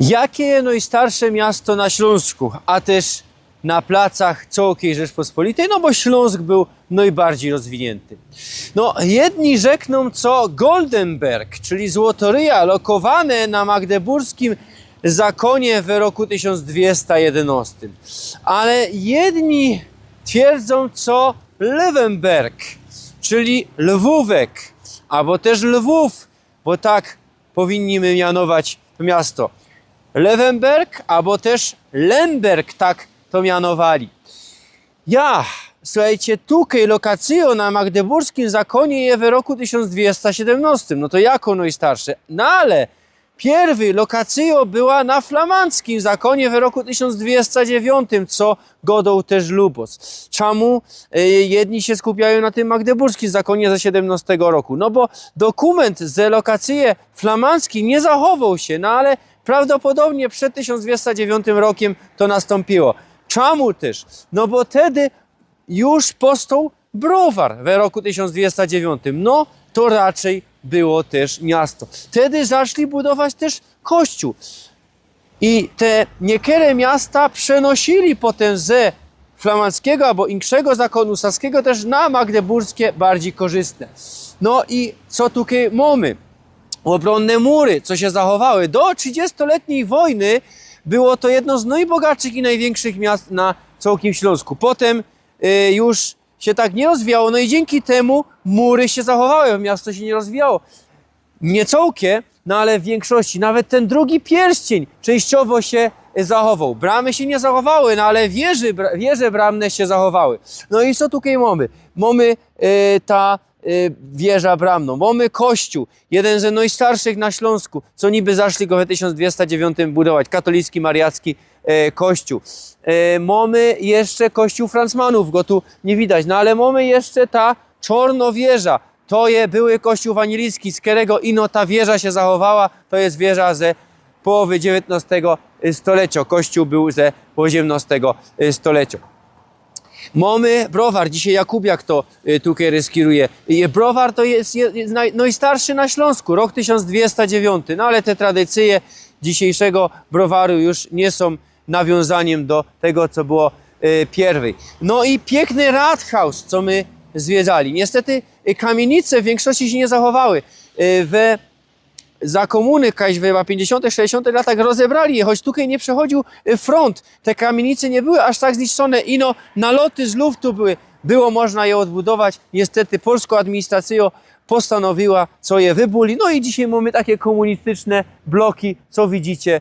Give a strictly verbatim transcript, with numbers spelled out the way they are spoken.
Jakie je nojstarsze miasto na Ślōnsku, a tyż na placach cołkij Rzeczpospolitej, no bo Ślōnsk bōł nojbardzij rozwiniynty? No, jedni rzeknōm, co Goldenberg, czyli złotoryja lokowane na magdeburskim zakōnie we roku tysiōnc dwiesta jedynostym. Ale jedni twierdzōm, co Löwenberg, czyli Lwówek, abo tyż Lwōw, bo tak powinni my mianować to miasto. Löwenberg, abo tyż Lemberg, tak to mianowali. Ja, suchejcie, tukej lokacyjōm na magdeburskim zakōnie je we roku tysiōnc dwiesta siedymnostym, no to jako nojstarsze? No ale piyrwyj lokacyjŏ była na flamandzkim zakōnie we roku tysiōnc dwiesta dziewiōntym, co godoł tyż Lubos. Czamu, e, jedni sie skupiajōm na tym magdeburskim zakōnie ze siedymnostego roku? No bo dokōment ze lokacyje flamandzkij niy zachowoł sie, no ale prawdopodobnie przed tysiōnc dwiesta dziewiōntym rokiem to nastōmpiło. Czamu tyż? No bo tedy już powstoł browar we roku tysiōnc dwiesta dziewiōntym. No, to raczyj było tyż miasto. Tedy zaczli budować tyż kościōł. I te niekere miasta przenosili potym ze flamandzkigo abo inkszego zakōnu saskigo tyż na magdeburskie, bardzij korzystne. No i co tukej mōmy? Ôbronne mury, co sie zachowały. Do trzidziestoletnij wojny było to jedno z nojbogatszych i nojwiynkszych miast na cołkim Ślōnsku. Potym, y, już sie tak niy rozwijało, no i dziynki tymu mury sie zachowały, miasto sie niy rozwijało. Niy cołkij, no ale w wiynkszości. Nawet tyn drugi pierścień czynściowo sie, y, zachowoł. Bramy sie niy zachowały, no ale wieże, bra-, wieże bramne sie zachowały. No i co tukej mōmy? Mōmy, y, ta, y, wieża bramnōm. Mōmy kościōł, jedyn ze nojstarszych na Ślōnsku, co niby zaczli go we tysiōnc dwiesta dziewiōntym budować, katolicki, mariacki, e, kościōł. E, mōmy jeszcze kościōł Francmanōw, go tu niy widać, no ale mōmy jeszcze ta czōrnŏ wieża. To je były kościōł ewanilijski, z kerego ino ta wieża sie zachowała. To je wieża ze połowy dziewiyntnostego stoleciŏ. Kościōł bōł ze ôziymnostego stoleciŏ. Mōmy browar, dzisiej Jakubiak to, y, tukej ryskiruje. I browar to je, je, je noj-, nojstarszy na Ślōnsku, rok tysiōnc dwiesta dziewiōnty, no ale te tradycyje dzisiejszego browaru już niy sōm nawiōnzaniym do tego, co było, y, piyrwyj. No i piykny Rathaus, co my zwiedzali. Niystety, y, kamienice w wiynkszości sie niy zachowały. Y, we za kōmuny, kaś we chyba piyńćdziesiōntych, sześćdziesiōntych latach rozebrali je, choć tukej niy przechodziył, y, frōnt. Te kamienice niy były aż tak zniszczōne. Ino naloty z luftu były, było można je ôdbudować. Niystety polskŏ administracyjŏ postanowiła, co je wybuli. No i dzisiej mōmy take kōmunistycznie bloki, co widzicie,